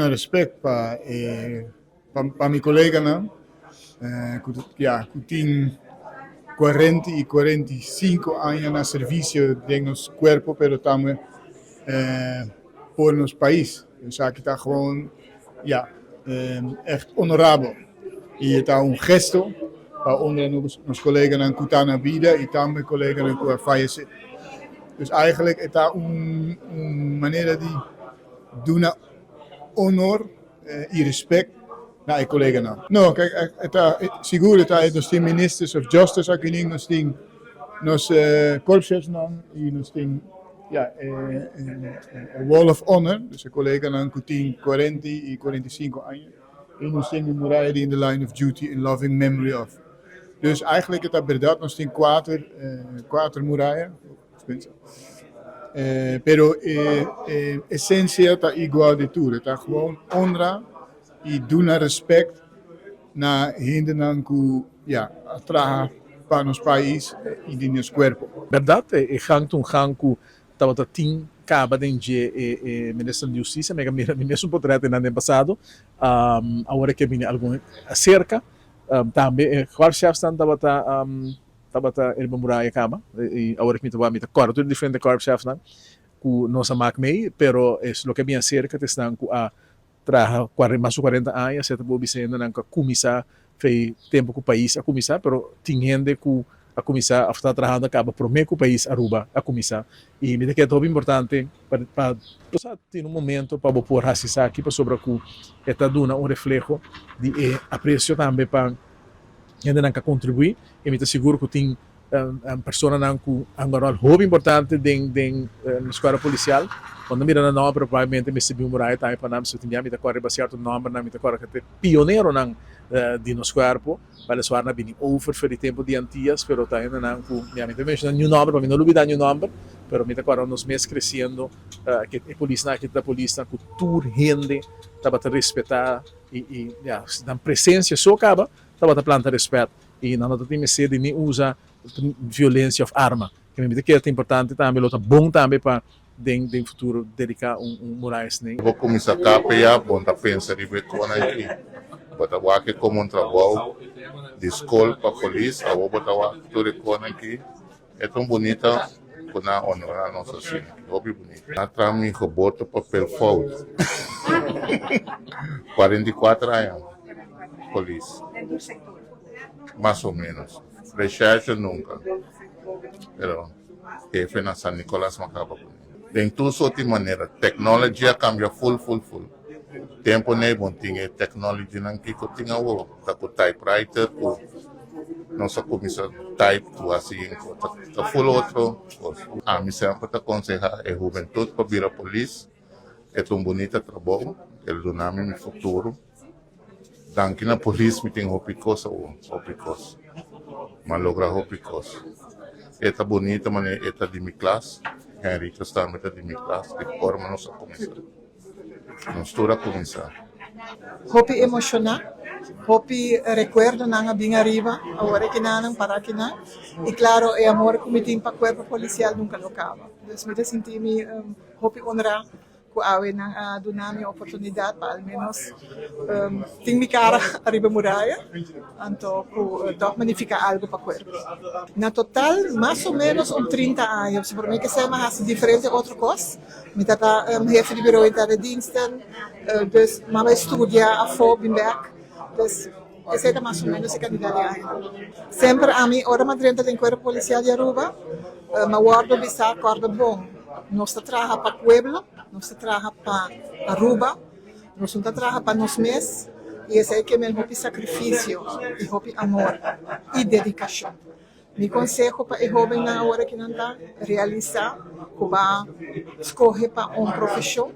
Duna respet pa e pa mi coleganan cu ya cu tin cuarenta y 45 aña na servicio den nos cuerpo, pero tambe por nos pais. Esaki ta gewoon, ya, echt honorabel y ta un gesto pa honra nos coleganan cu ta na bida y tambe coleganan cu a fayece. Dus eigenlijk e ta un manera di duna honor y respect na e coleganan. No, kijk, e ta sigur e ta nos tin Ministers of Justice aki, nos tin nos korpschefsnan y nos tin, ja, e Wall of Honor, dus e coleganan cu tin 40 y 45 aña. Y nos tin e muraya di In the Line of Duty, in loving memory of. Dus eigenlijk ta berdad, nos tin cuater muraya, pero e esencia ta igual di tur. Ta gewoon honra y duna respect na hendenan cu, ja, a traha pa nos pais y di nos cuerpo. Berdad, e gang ta un gang cu tabata tin caba den dje e minister di Husticia, mi a mira mi mes un portret den den pasado, awor cu bini algun acerca, tambe e korpschefsnan tabata riba muraya caba, y awor cu mi ta corda tur diferente korpschefsnan cu nos a maak mee, pero es loke bin acerca ta esnan cu a traha mas cu 40 aña, se ta por bisa hendenan cu a cuminsa fei tempo cu pais a cuminsa, pero tin hende cu a cuminsa of ta trahando caba prome cu pais Aruba a cuminsa. Y mi ta kere hopi importante pa tin un momento pa bo por haci esaki, pasobra cu e ta duna un refleho di e aprecio tambe pa hendenan cu a contribui, y mi ta sigur cu tin personanan cu a hunga rol hopi importante den escuadra policial. Cuando mira nan nomber, probablemente mester bin un muraya tambe pa nan, pasobra tin mi ta corda riba cierto nombernan, mi ta corda cu ta pioneronan di nos cuerpo, weliswaar nan bini over for di tempo di Antillas, pero ta hendenan cu mi ta menciona niun nomber pa mi no lubida niun nomber, pero mi ta corda nos mes creciendo cu e polisnan aki ta polisnan cu tur hende tabata respeta y, ja, nan presencia so caba tabata planta respet y nan no ta tin mester di ni usa violencia of arma. Cu mi ta kere ta importante tambe, lo ta bon tambe pa den futuro dedica un muraya asina. Bo cuminsa KPA, bo ta pensa riba e cos aki. Bo ta wak como un trabou di scol pa polis, awor bo ta wak tur e cos aki. E ta un bunita cu nan honora nos asina. Hopi bunita. Na traha mi geboortepapel fout. 44 aña polis. Mas o menos. Recherche nunca. Pero hefe na San Nicolas m'a caba cu ne. Den tur soort di manera. Technology a cambia full, full, full. Tempo nee bon tin e technology nan kico tin awo. Ta cu typewriter cu nos a cuminsa type cu asina. Ta full otro cos. Ami semper ta aconseha e hubentud pa bira polis. E ta un bunita trabou. El duna mi mi futuro. Danki na polis mi tin hopi cos awo. Hopi cos. M'a logra hopi cos. E ta bunita manera e ta di mi klas. Henriquez tambe ta di mi klas. Di forma nos a cuminsa. Nos tur a cuminsa. Hopi emociona, hopi recuerdonan a bin ariba, awor cu nan para aki nan. Y claro, e amor cu mi tin pa cuerpo policial nunca lo caba. Dus mi ta sinti mi hopi honra cu awe nan a duna mi oportunidad pa al menos tin mi cara ariba muraya, anto cu toch magnifica algo pa cuerpo. Na total, mas o menos un 30 aña. Pa mi cu esey m'a haci diferente otro cos. Mi tata hefe di bureau interne diensten, dus m'a bay studia afo bin bek. Dus esey ta mas o menos e cantidad di aña. Semper ami, ora m'a drenta den cuerpo policial di Aruba, m'a wordo bisa: "Corda bon, nos ta traha pa pueblo, nos ta traha pa Aruba, nos no ta traha pa nos mes", y esey ke men hopi sacrificio y hopi amor y dedicacion. Mi conseho pa e hobennan awor cu nan ta realisa cu bo a scoge pa un profesion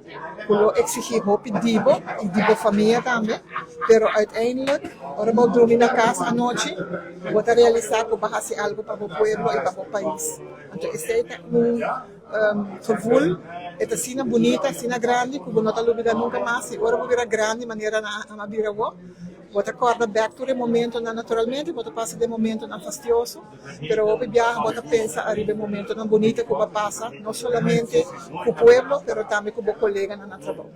cu lo exigi hopi di bo y di bo famia tambe, pero uiteindelijk, ora bo drumi na cas anochi, bo ta realisa cu bo a haci algo pa bo pueblo y pa bo pais. Anto esey ta un gevoel, e ta asina bunita, asina grandi cu bo no ta lubida nunca mas, y ora bo bira grandi manera nan a bira bo, bo ta corda back tur e momentonan. Naturalmente bo ta pasa den momentonan fastioso, pero hopi biaha bo ta pensa ariba e momentonan bunita cu bo a pasa, no solamente cu pueblo, pero tambe cu bo coleganan na trabou.